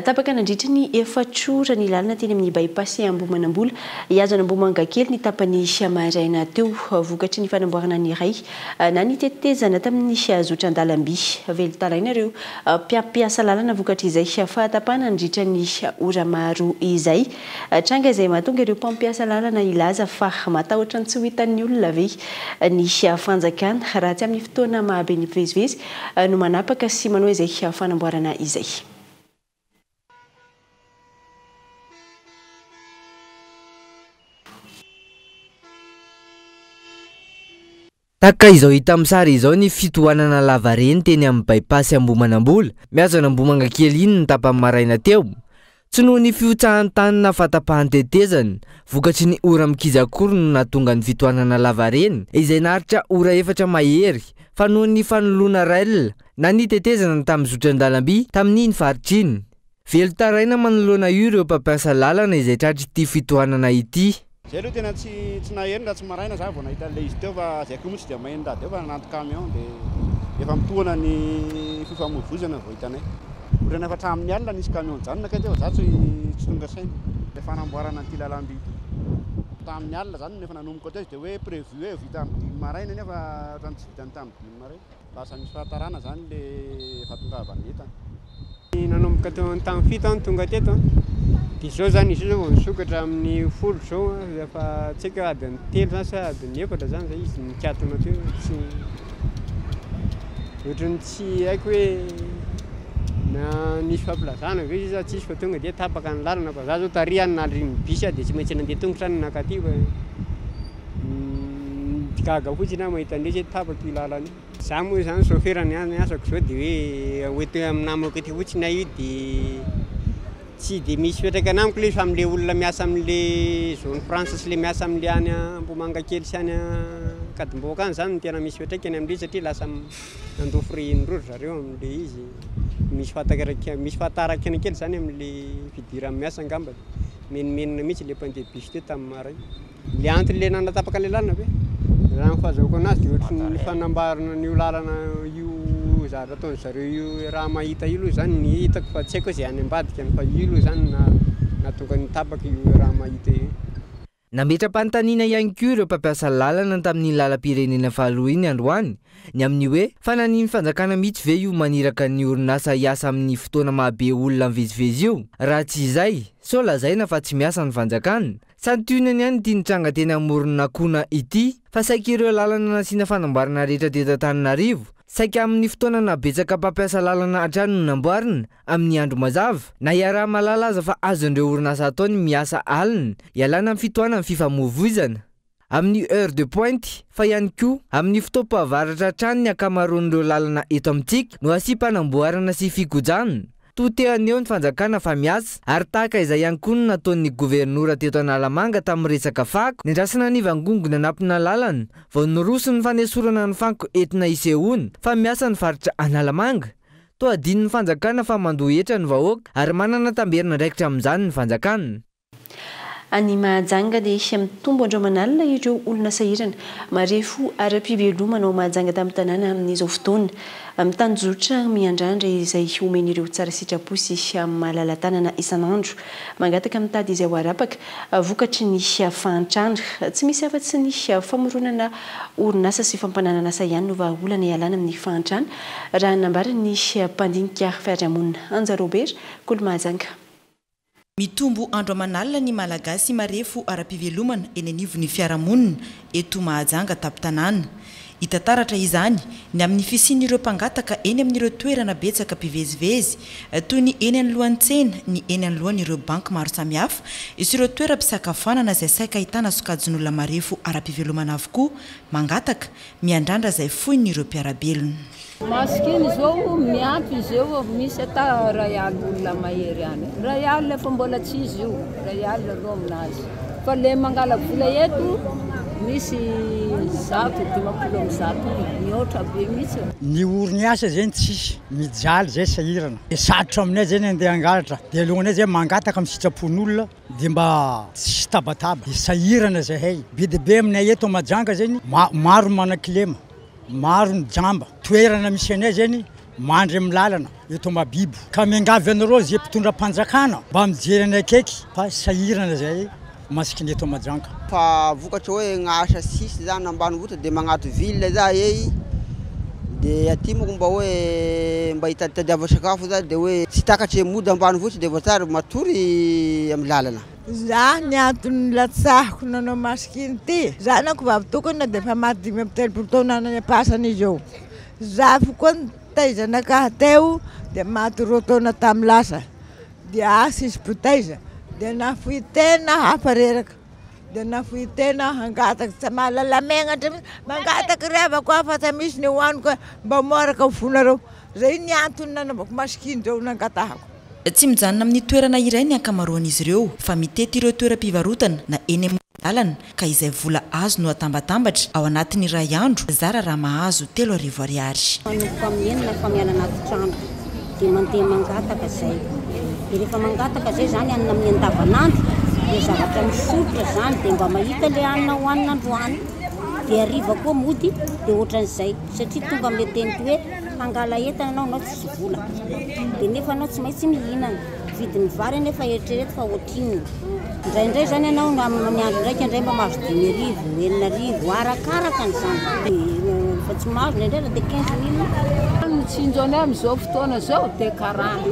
Tapaka nandritry ny efatra ora ny lalana teny amin'ny By-pass Ambohimanambola, hihazo an'Ambohimangakely ny tapany maraina teo, vokatry ny fanamboarana ny iray na ny tetezana tamin'ny zotran-dalamby. Velon-taraina ireo mpampiasa lalana vokatr'izay fahatapahana nandritra ny ora maro izay. Tranga izay mahatonga ireo mpampiasa lalana hilaza fa matahotra ny tsy ho hitan'ny olona ve ny fanjakana raha tsy amin'ny fotoana mahabe ny mpivezivezy no manapaka sy manao izay fanamboarana izay. Tahaka izao hita amin'ny sary izao ny fitohanana lavareny teny amin'ny By-pass Ambohimanambola, mihazo an'Ambohimangakely iny ny tapany maraina teo. Tsy noho ny fihotsahan'ny tany na fahatapahan-tetezana, vokatry ny ora-mikija akory no nahatonga ny fitohanana lavareny, izay naharitra ora efatra mahery, fa noho ny fanoloana rail na ny tetezana tamin'ny zotran-dalamby tamin'iny faritra iny. Velon-taraina manoloana io ireo mpampiasa lalana izay tratr'ity fitohanana ity. Zay aloha tena tsy tsy naheno raha tsy maraina za vao nahita an'ilay izy teo fa zay koa moa tsy dia maheno radio fa nanaty camion dia efa mitohana ny fifamoivoizana vao hitanay. Ohatrany efa hatramin'ny alina nisy camion nijanona kay teo fa za tsy tsy tonga saina. Ilay fanamboarana an'ity lalamby ity. Tamin'ny alina zany no efa nanomboka teo izy dia hoe prévu hoe vita amin'ny dimy maraina nefa ohatrany tsy vitany tamin'ny dimy maraina. Lasa misy fahatarana zany le fahatongavan'ny entana. Nanomboka teo amin'ny tamin'ny fito aho no tonga teto an, dia izao zany izy io zao vao nisokatra amin'ny folo izao an, efa tsy haiko hoe adiny telo zany sa adiny efatra zany zay izy nikatona teo, tsy ohatran'ny tsy haiko hoe na nisy fampilazana ve izy sa tsisy fa tonga dia tapaka ny lalana fa za zao tary aho nandrin'ny bus aho dia tsy maintsy nandeha tongotra aho nankaty fa Gaga fotsiny aho mahita an'ilay izy hoe tapaka io lalana io. Za moa zany chauffeur ny ahy ny asako zao de hoe hoento amin'ny namako ety fotsiny aho io de tsy de misy fiantraikany amiko ilay izy fa amin'ilay olona miasa amin'le zone franche sy le miasa amin'le any Ambohimangakely sy any Ankadimbahoaka any zany no tena misy fiantraikany amin'ilay izy satria lasa mandoa frais indroa ry zareo amin'ilay izy. Misy fahatakarak- misy fahatarakana kely zany amin'le fidirany miasa angambany. Menomenona mihitsy le mpandeha bus teo tamin'ny maraina. Le antony le nanatapaka le lalana ve? Raha ny fahazahoako anazy de ohatry ny fanambarana an'io lalana io zavatra ataon'ny zareo io raha mahita io aloha zany ny hitako fa tsy haiko hoe zay any ambadikany fa io aloha zany na nahatonga ny tapaka io raha mahita io. Nametra-panontaniana ihany koa ireo mpampiasa lalana tamin'iny lalam-pirenena faharoa iny androany ny amin'ny hoe fananian'ny fanjakana mihitsy ve io maniraka ny orinasa hiasa amin'ny fotoana maha be olona mivezivezy io? Raha tsy izay, sao lazaina fa tsy miasa ny fanjakana? Santionany ihany ity nitranga teny Amoronakona ity fa saika ireo lalana nasiana fanamboarana rehetra teto Antananarivo, saika amin'ny fotoana nahabetsaka mpampiasa lalana hatrany no namboarina, amin'ny andro mazava, na iaraha-mahalala aza fa azon'ireo orinasa atao ny miasa alina, ialana amin'ny fitohanan'ny fifamoivoizana. Amin'ny heure de pointe, fa ihany koa amin'ny fotoam-pahavaratra hatrany ny ankamaroan'ireo lalana eto amintsika no asiam-panamboarana sy fikojana. Toa te haneho ny fanjakana fa miasa, ary tahaka izay ihany koa no nataon'ny governora teto Analamanga tamin'ny resaka fako, nendrasana nivangongo nanampina lalana, vao niroso ny fanesorana ny fako entina hisehoana fa miasa ny faritra Analamanga. Toa adinon'ny fanjakana fa mandoa hetra ny vahoaka ary manana tamberin'andraikitra amin'izany ny fanjakana. Any Mahajanga dia mitombo andro aman'alina ireo olona sahirana marefo ara-pivelomana ao Mahajanga tampon-tanàna amin'izao fotoana. Mitanjozotra miandrandra izay omen'ireo tsara sitrapo sy malala-tanana isan'andro. Mangataka mitady izay ho arapaka vokatry ny fahantrana. Tsy misy afa-tsy ny famoronana orinasa sy fampananan'asa ihany no vahaolana ialana amin'ny fahantrana, raha ny nambaran'ny mpandinika fiarahamonina Anja Robert, Kolo Mahajanga. Mitombo andro aman'alina ny Malagasy marefo ara-pivelomana eny anivon'ny fiarahamonina eto Mahajanga tampon-tanàna. Hita taratra izany ny amin'ny fisian'ireo mpangataka eny amin'ireo toerana betsaka mpivezivezy toy ny eny anoloan'ny tsena, ny eny anoloan'ireo banky maro samihafa sy ireo toeram-pisakafoanana izay saika ahitana sokajin'olona marefo ara-pivelomana avokoa mangataka, miandrandra izay foin'ireo mpiara-belona. Masikiny izao miampy izy eo misy ata ray alina olona mahery any ray alina efa mbola tsy izy io ray alina aloha aminazy fa le mangala vola eto misy 150 mihoatra be mihitsy. Ny oriniasa zegny tsisy, mijaly zay sahirana, de sarotra aminay zegny andeha hangalatra, de aleonay zay mangataka amin'ny sitrapon'olona de mba tsisy tabataba, de sahirana zahay, be dia be aminay eto Mahajanga zegny maro ny manan-kilema. Maro ny jamba. Toerana misy anay zegny mandry amin'ny lalana eto Mahabibo. Ka miangavy anareo ze mpitondra mpanjakana mba mijery anay akaiky fa sahirana zahay masikiny eto Mahajanga. Fa vokatra hoe gn'asa tsisy zany ambanivohitra de magnato ville za ey de aty moko mba hoe mba hitaditadiava sakafo za de hoe tsy takatry mody ambanivohitra de voatary matory amy lalana. Za ny antony nilatsahako nanao masikiny ty, zanako vavy tokana dia efa maty 35 taona any am-pasana izy eo, zafiko koa nitaiza anakahy teo dia maty 2 taona tamin'ny lasa, dia asa izy mpitaiza dia nafoy tena hafa reraka, dia nafoy tena hangataka, tsy mahalala megnatra mihitsy, mangataka ry havako aho fa tsy misy ny hohaniko e, mba moaraka ho fonareo, zay ny antony nanaovako masikiny zao nangatahako. Tsy mijanona amin'ny toerana iray ny ankamaroan'izy ireo fa mitety ireo toeram-pivarotana na eny amoron-dalana ka izay vola azo no atambatambatra ao anatin'ny iray andro, zara raha mahazo 3000 ariary. Manomboka amin'ny enina efa miala anaty trano dia mandeha mangataka izay. Dia rehefa mangataka izay izany hanina amin'ny andavanandro dia zavatra mifototra izany dia mba mahita ilay hanina hohanina androany. Dia hariva koa mody dia ohatran'izay satria tonga amin'ilay teniko hoe hangala entana ianao, ianao tsisy vola dia nefa anao tsy maintsy mihinana, vidin'ny vary anefa eritrereto fa ohatrinona, indraindray zany ianao amin'ny andro indraika indray mba mahazo 5000, 6000, arakaraka an'izany fa tsy mahazo indraindray raha dia 15 000. Ny tsinjo anay amin'izao fotoana izao dia karana,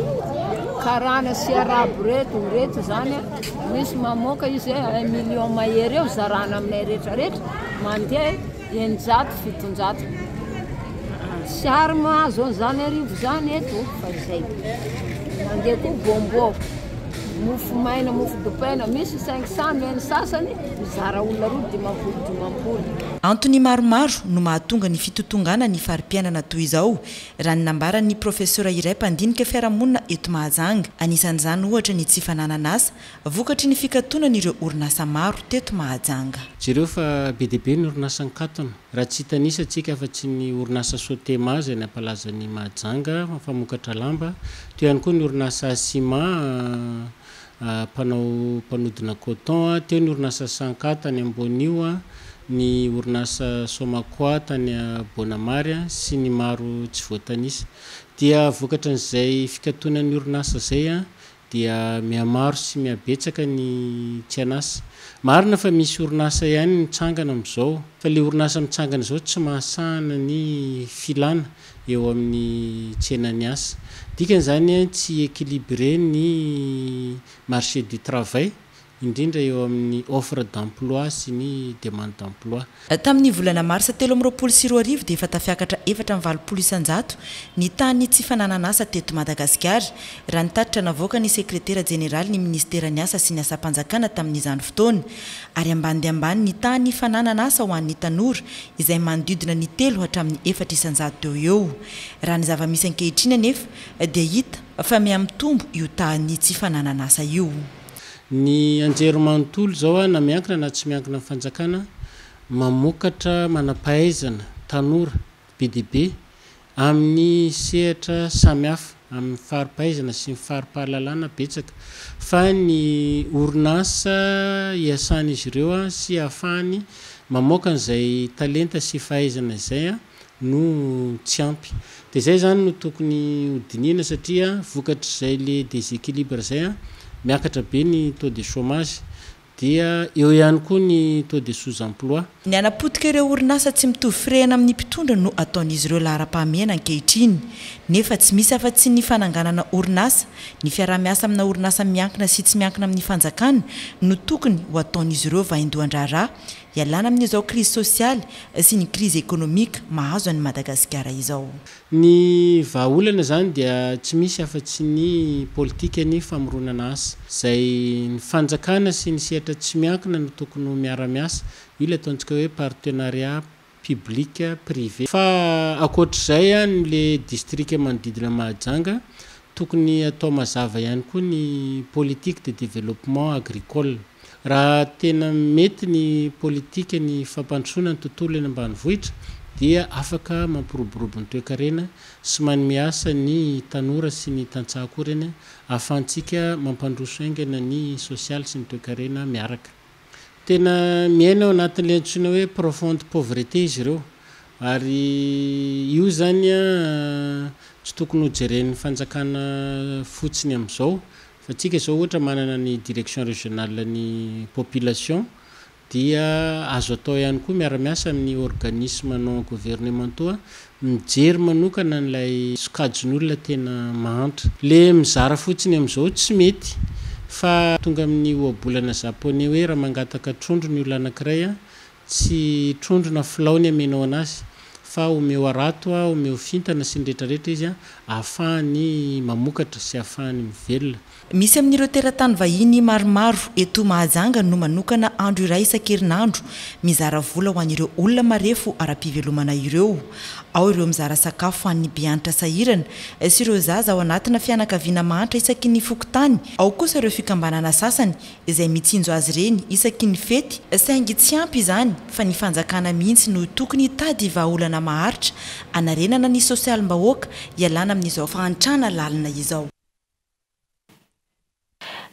karana sy arabo reto, reto zany misy mamoaka izy hoe un million mahery eo zarana aminay rehetra rehetra mandeha 600, 700. Tsy ary mahazo an'izany arivo izany eto fa izay. Mandeha koa bonbon, mofo maina, mofo dipaina, misy 500 ny sasany, mizara olona roa 50 50. Antony maromaro no mahatonga ny fitotongana ny fari-piainana toy izao, raha ny nambaran'ny profesora iray mpandinika fiarahamonina eto Mahajanga. Anisan'izany ohatra ny tsy fananan'asa vokatry ny fikatonan'ireo orinasa maro teto Mahajanga. Jereo fa be dia be ny orinasa nikatona. Raha tsy hitanisa antsika afa-tsy ny orinasa Sotema izay nampalaza an'i Mahajanga mpamokatra lamba, teo ihany koa ny orinasa Asima mpanao mpanodina coton, teo ny orinasa Sanka tany Ambonio, ny orinasa Somakoa tany Bonamary sy ny maro tsy voatanisa. Dia vokatran'izay fikatonan'ny orinasa izay dia mihamaro sy mihabetsaka ny tsy an'asa. Marina fa misy orinasa ihany mitsangana amin'izao, fa ilay orinasa mitsangana izao tsy mahasahana ny filana eo amin'ny tsenan'ny asa. Dikan'izany tsy équilibré ny marché du travail indrindra eo amin'ny offre d'emploi sy ny demande d'emploi. Tamin'ny volana marsa 2023 dia efa tafiakatra 84% ny tahan'ny tsy fananan'asa teto Madagasikara, raha ny tatitra navoakan'ny sekretera jeneralin'ny minisiteran'ny Asa sy ny Asam-panjakana tamin'izany fotoana, ary ambany dia ambany ny tahan'ny fananan'asa ho an'ny tanora izay manodidina ny 3 hatramin'ny 4% teo ho eo. Raha ny zava-misy ankehitriny anefa dia hita fa mihamitombo io tahan'ny tsy fananan'asa io. Ny anjerimanontolo izao na miankina na tsy miankina amin'ny fanjakana, mamokatra manam-pahaizana tanora be dia be amin'ny sehatra samihafa, amin'ny fari-pahaizana sy ny fari-pahalalana betsaka, fa ny orinasa iasan'izy ireo sy ahafahany mamoaka an'izay talenta sy fahaizana izay no tsy ampy. Dia izay izany no tokony ho dinihina satria vokatr'izay le déséquilibre izay miakatra be ny taux de chômage dia eo ihany koa ny taux de sous-emploi. Ny hanapotika ireo orinasa tsy mitovy firehana amin'ny mpitondra no ataon'izy ireo laharam-pahamehana ankehitriny. Nefa tsy misy afa-tsy ny fananganana orinasa, ny fiaraha-miasa amina orinasa miankina sy tsy miankina amin'ny fanjakana no tokony ho ataon'izy ireo vaindohan-draharaha hialana amin'izao krizy sosialy sy ny krizy ekonomika mahazo an'i Madagasikara izao. Ny vahaolana izany dia tsy misy afa-tsy ny politikan'ny famoronana asa, izay ny fanjakana sy ny sehatra tsy miankina no tokony ho miara-miasa, io ilay ataontsika hoe partenariat public privé. Fa ankoatr'izay any le distrika manodidina Mahajanga, tokony atao mazava ihany koa ny politique de développement agricole. Raha tena mety ny politika ny fampandrosoana ny tontolo eny ambanivohitra dia afaka mampiroborobo ny toekarena sy manome asa ny tanora sy ny tantsaha koa ireny ahafahantsika mampandroso haingana ny sosialy sy ny toekarena miaraka. Tena miaina ao anatin'ilay antsoina hoe profonde pauvreté izy ireo ary io izany tsy tokony hojeren'ny fanjakana fotsiny amin'izao Fa tsika izao ohatra manana ny direction régionale ny population dia azo atao ihany koa miara-miasa amin'ny organismes non gouvernementaux mijery manokana an'ilay sokajin'olona tena mahantra. Le mizara fotsiny amin'izao tsy mety fa tonga amin'ny ohabolana japonais hoe raha mangataka trondro ny olona anankiray Tsy trondro na filao ny amenao anazy fa omeo harato a, omeo fintana sy ny retraretra izy a, ahafahany mamokatra sy ahafahany mivelona. Misy amin'ireo teratany vahiny maromaro eto Mahajanga no manokana andro iray isan-kerinandro mizara vola ho an'ireo olona marefo ara-pivelomana ireo. Ao ireo mizara sakafo ho an'ny beantitra sahirana sy ireo zaza ao anatina fianakaviana mahantra isaky ny fokontany, ao kosa ireo fikambanana sasany izay mitsinjo azy ireny isaky ny fety, saingy tsy ampy izany fa ny fanjakana mihitsy no tokony hitady vahaolana maharitra hanarenana ny sosialim-bahoaka hialana amin'izao fahantrana lalina izao.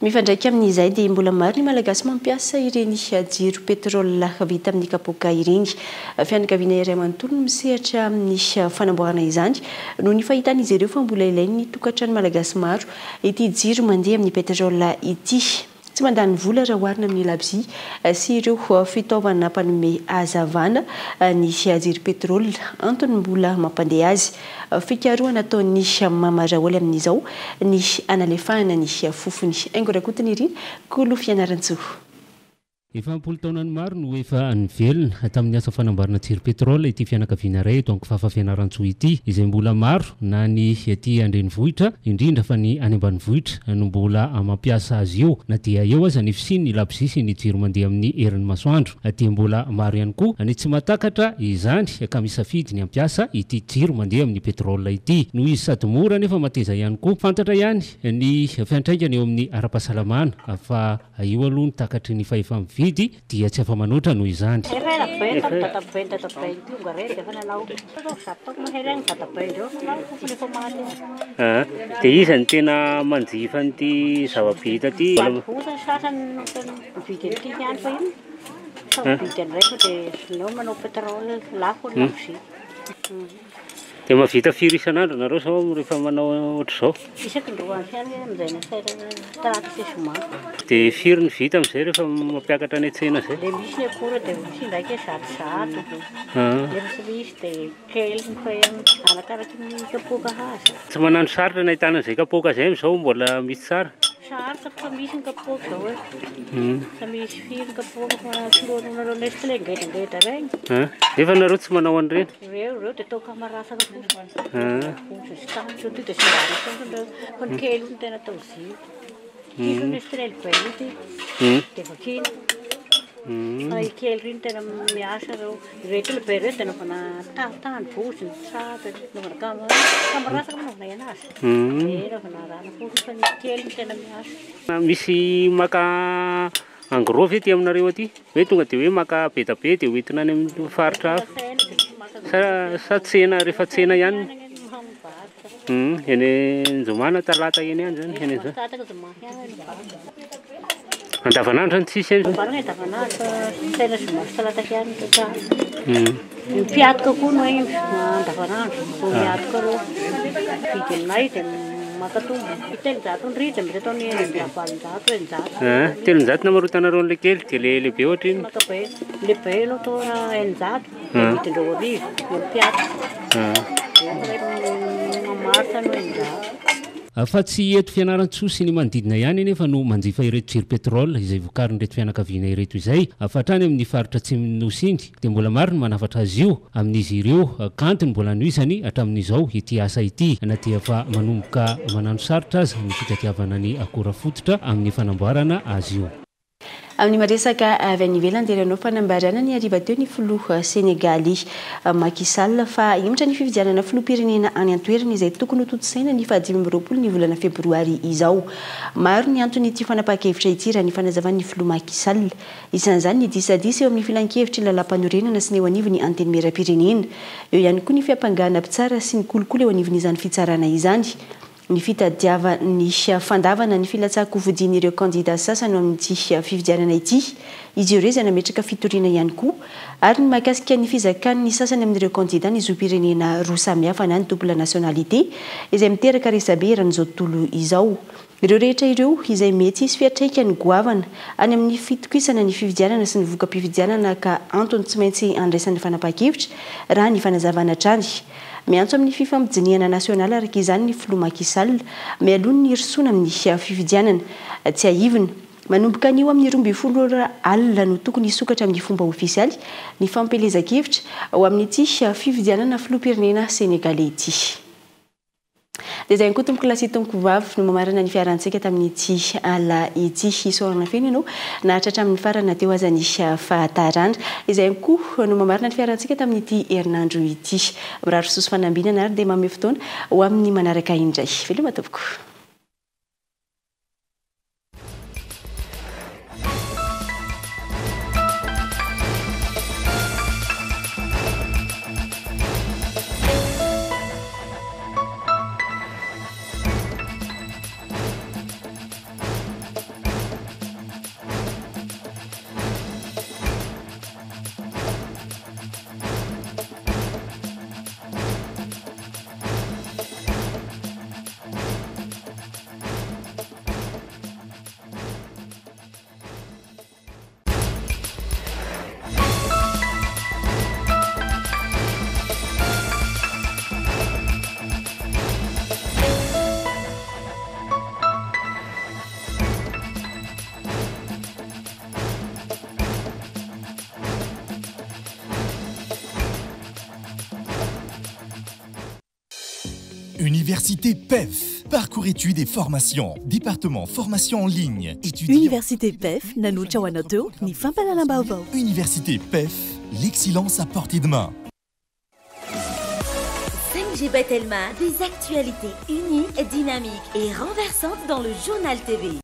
Mifandraika amin'izay dia mbola maro ny Malagasy mampiasa ireny jiro pétrole vita amin'ny kapoaka ireny. Fianakaviana iray manontolo no misehatra amin'ny fanamboarana izany noho ny fahitan'izy ireo fa mbola ilain'ny tokantrano Malagasy maro Ity jiro mandeha amin'ny pétrole ity. Tsy mandany vola raha oharina amin'ny labozia sy ireo fitaovana mpanome hazavana ny jiro pétrole, antony mbola mampandeha azy. Fikarohana ataon'ny Mama Raholy amin'izao ny hanalefahana ny fofony. Haingo Rakotonirina, Kolo Fianarantsoa. Efa am-polo taonany maro no efa nivelona tamin'ny asa fanamboarana jiro pétrole ity fianakaviana iray eto Ankofafa Fianarantsoa ity, izay mbola maro na ny aty an-drenivohitra, indrindra fa ny any ambanivohitra no mbola mampiasa azy io. Na dia eo aza ny fisian'ny labozia sy ny jiro mandeha amin'ny herin'ny masoandro dia mbola maro ihany koa ny tsy mahatakatra izany ka misafidy ny hampiasa ity jiro mandeha amin'ny pétrole ity noho izy sady mora nefa mateza ihany koa. Fantatra ihany ny fiantraikany eo amin'ny ara-pahasalamana fa Io aloha ny takatry ny fahefa-mividy dia tsy afa-manoatra noho izany. Dia iza no tena manjifa an'ity zava-bita ity? Dia mahavita firy isan'andro nareo zao rehefa manao ohatr'izao? Isaky ny roa andro ihany amin'izay nasaina talata sy zoma. Dia firy ny vita amin'izay rehefa mampiakatra any an-tsena izay? Dia misy ny akora dia misy indraika zato zato. Nefa tsy misy dia kely ny fa arakaraky ny kapoaka hazo. Tsy manano sarotra ny ahitana an'izay kapoaka izay amin'izao mbola misy tsara? Sarotra fa misy ny kapoaka izao e. Fa misy firy ny kapoaka fa tsy lohan'olona Nestlé ngedangeda ireny. Nefa nareo tsy manao an'ireny? Ireo ireo dia atao kamarasaka fotsiny. Fotsiny sy tany sao dia simba fotsiny ireo. Fa ny kely no tena atao zio. Ity zao nisy trail be ity. Dia vakina. Fa i kely ry no tena miasa ireo. Ireto le be ireo dia anaovana tany vozony tsara, anaovana kamarasaka moa anaovana anazy. Dia anaovana rano fotsiny fa ny kely no tena miasa. Misy maka En gros ve aty aminareo aty? Hoe tonga dia hoe maka be da be dia hoentina any amin'ny faritra hafa? Sa sa tsena rehefa tsena ihany? Hum, eny Anjomana, Talata eny ihany zany, eny Anjomana. Andavanandro zany tsisy e? Amboarina andavanandro fa saina zoma sy talata ihany no tsara. Ny mpiatoka koa no hainy andavanandro, vao miatoka reo. Mividy aminay dia maka tombony. 300 ny rija, mety ataony 800, 600. 300 namarotanareo an'ilay kely, dia ilay lehibe ohatra iny? Maka be, lehibe aloha atao 600, dia vidin-dreo 1000, ny mpiatoka. Dia mamaritra no 600. Fa tsy eto Fianarantsoa sy ny manodidina ihany anefa no manjifa ireto jiro pétrole izay vokarin'ireto fianakaviana ireto izay fa hatrany amin'ny faritra atsimon'ny Nosy iny dia mbola maro ny manafatra azy io amin'izy ireo ka antony mbola anohizany hatramin'izao ity asa ity na dia efa manomboka manano sarotra aza ny fitadiavana ny akora fototra amin'ny fanamboarana azy io. Amin'ny maresaka avy any ivelany dia nanao fanambarana ny hariva teo ny filoha Senegaly Macky Sall fa hihemotra ny fifidianana filoham-pirenena any an-toerana izay tokony hotontosaina ny faha-25 ny volana febroary izao. Maro ny anton'ity fanapahan-kevitra ity raha ny fanazavan'ny filoha Macky Sall. Isan'izany ny disadisa eo amin'ny filankevitry ny lalàmpanorenana sy ny eo anivon'ny antenimierampirenena. Eo ihany koa ny fiampangana mpitsara sy ny kolikoly eo anivon'izany fitsarana izany. Ny fitadiavan'ny fandavana ny filatsahan-kofidin'ireo kandida sasany ho amin'ity fifidianana ity, izy ireo izay nametraka fitoriana ihany koa, ary ny mahakasika ny fizakan'ny sasany amin'ireo kandida ny zom-pirenena roa samihafa na ny double nationalité izay miteraka resabe eran'izao tontolo izao. Ireo rehetra ireo izay mety hisy fiantraikany goavana any amin'ny fitokisana ny fifidianana sy ny voka-pifidianana ka antony tsy maintsy andraisany fanapahan-kevitra raha ny fanazavana hatrany. Miantso amin'ny fifampidinihana nasionaly araka izany ny filoha Macky Sall mialoha ny hirosoana amin'ny fifidianana. Tsiahivina, manomboka anio amin'ny 12 ora alina no tokony hisokatra amin'ny fomba ofisialy ny fampielezan-kevitra ho amin'ity fifidianana filoham-pirenena senegaley ity. Dia izay ihany koa tompoko lahy sy tompoko vavy no mamarana ny fiarahantsika tamin'ity ala ity. Isaorana feno ianao naharitra hatramin'ny farany na teo aza ny fahatarana. Izay ihany koa no mamarana ny fiarahantsika tamin'ity herinandro ity. Mirary soa sy fanambinana ary dia manome fotoana ho amin'ny manaraka indray. Veloma tompoko. Université PEF, parcours études et formation, département formation en ligne, études. Université PEF, nanolotra ho anao teo ny fampahalalam-baovao. Université PEF, l'excellence à portée de main. 5G by Telma, des actualités uniques, dynamiques et renversantes dans le journal TV.